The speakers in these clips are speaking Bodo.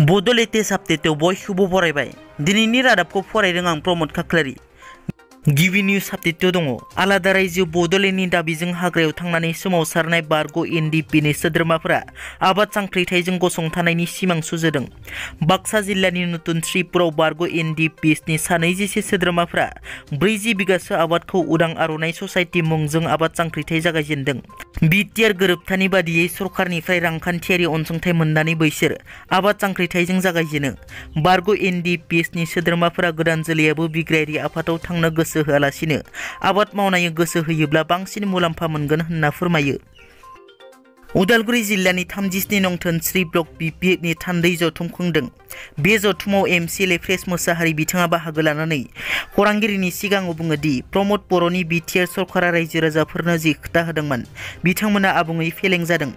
बड' लेटेस्ट आपडेटआव बयखौबो बरायबाय। दिनैनि रादाबखौ फरायदों आं प्रमद खाख्लारि। गिबि निउज आपडेटआव दङ। आलादा रायजो बड'लेण्डनि दाबिजों हाग्रायाव थांनानै सोमावसारनाय बारग' एनडिपिनि सोद्रोमाफोरा आबाद जांख्रिथायजों गसंथानायनि सिमां सुजुदों। बाक्सा जिल्लानि नतुन श्रीपुराव बारग' एनडिपिनि सा 27 सोद्रोमाफोरा 40 बिगासो आबादखौ उदां आर'नाइ ससाइटि मुंजों आबाद जांख्रिथाय जागायजेनदों। बिटिआर गोरोबथानि बादियै सरकारनिफ्राय रांखान्थियारि अनसुंथाइ मोननानै बैसोर आबाद जांख्रिथायजों जागायजेनो। बारग' एनडिपिनि सोद्रोमाफोरा गोदान जोलैयाबो बिग्रायारि आफादाव थांनो गोसो होआलासिनो आबाद मावनाय गोसो होयोब्ला बांसिन मुलाम्फा मोनगोन होनना फोरमायो। उदालगुरि जिल्लानि 37 नं धोनस्री ब्लक बिपिएफनि थान्दै जथुम खुंदों। बे जथुमाव एमसिएलए फ्रेस मोसाहारि बिथाङा बाहागो लानानै खौरांगिरिनि सिगाङाव बुङो दि प्रमद बर'नि बिटिआर सरकारा रायजो राजाफोरनो जि खोथा होदोंमोन बिथांमोना आबुङै फेलें जादों।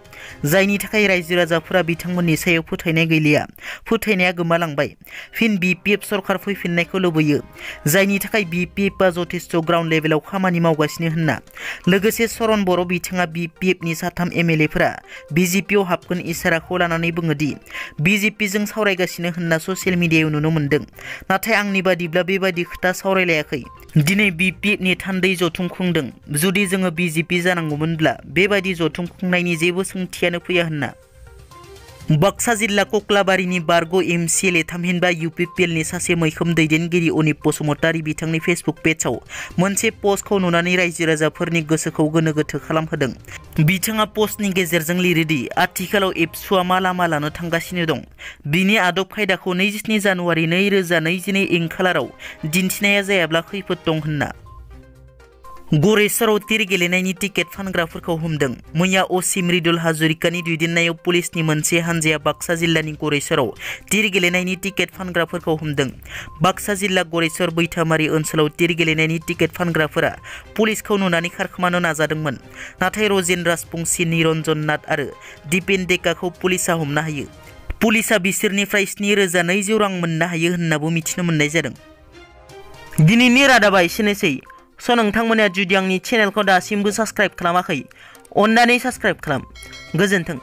जायनि थाखाय रायजो राजाफोरा बिथांमोननि सायाव फोथायनाय गैलिया, फोथायनाया गोमालांबाय। फिन बिपिएफ सरकार फैफिननायखौ लुबैयो। जायनि थाखाय बिपिएफआ जथेस्थ ग्राउन्ड लेभेलाव खामानि मावगासिनो होनना। लोगोसे सरन बर' बिथाङा बिपिएफनि साथाम एमएलएफोरा बिजेपिआव हाबगोन इसाराखौ लानानै बुङो दि बिजेपिजों सावरायगासिनो होनना ससियेल मिडियायाव नुनो मोन्दों। नाथाय आंनि बादिब्ला बेबादि खोथा सावरायलायाखै। दिनै बिपिएफनि थान्दै जथुम खुंदों। जुदि जोङो बिजेपि जानांगौमोनब्ला बेबादि जथुम खुंनायनि जेबो सोंथियानो फैया होनना। बाक्सा जिल्ला कक्लाबारिनि बारग' एमसिएलए थामहिनबा इउपिपिएलनि सासे मैखोम दैदेनगिरि अनिप बसुमतारी बिथांनि फेसबुक पेजआव मोनसे पस्टखौ नुनानै रायजो राजाफोरनि गोसोखौ गोनो गोथो खालामहोदों। बिथाङा पस्टनि गेजेरजों लिरोदि आथिखालाव एबसुआ मा लामा लानो थांगासिनो दं। बिनि आदब खायदाखौ 27 जानुवारि 2022 इं खालाराव दिन्थिनाया जायाब्ला खैफोद दं होनना। गरेस्वराव तिर गेलेनायनि टिकेट फानग्राफोरखौ हमदों। मैया असि मृदुल हाजरिकानि दैदेननायाव पुलिसनि मोनसे हानजाया बाक्सा जिल्लानि गरेस्वराव तिर गेलेनायनि टिकेट फानग्राफोरखौ हमदों। बाक्सा जिल्ला गरेस्वर बैथामारि ओनसोलाव तिर गेलेनायनि टिकेट फानग्राफोरा पुलिसखौ नुनानै खारखोमानो नाजादोंमोन। नाथाय रजेन राजबंसि, निरन्जन नाथ आरो दिपेन डेकाखौ पुलिसआ हमनो हायो। पुलिसआ बिसोरनिफ्राय 7,200 रां मोननो हायो होननाबो मिथिनो मोननाय जादों। दिनैनि रादाबा एसेनोसै। नोंथांमोना जुदि आंनि चेनेलखौ दासिमबो साबस्क्राइब खालामाखै, अन्नानै साबस्क्राइब खालाम। गोजोन्थों।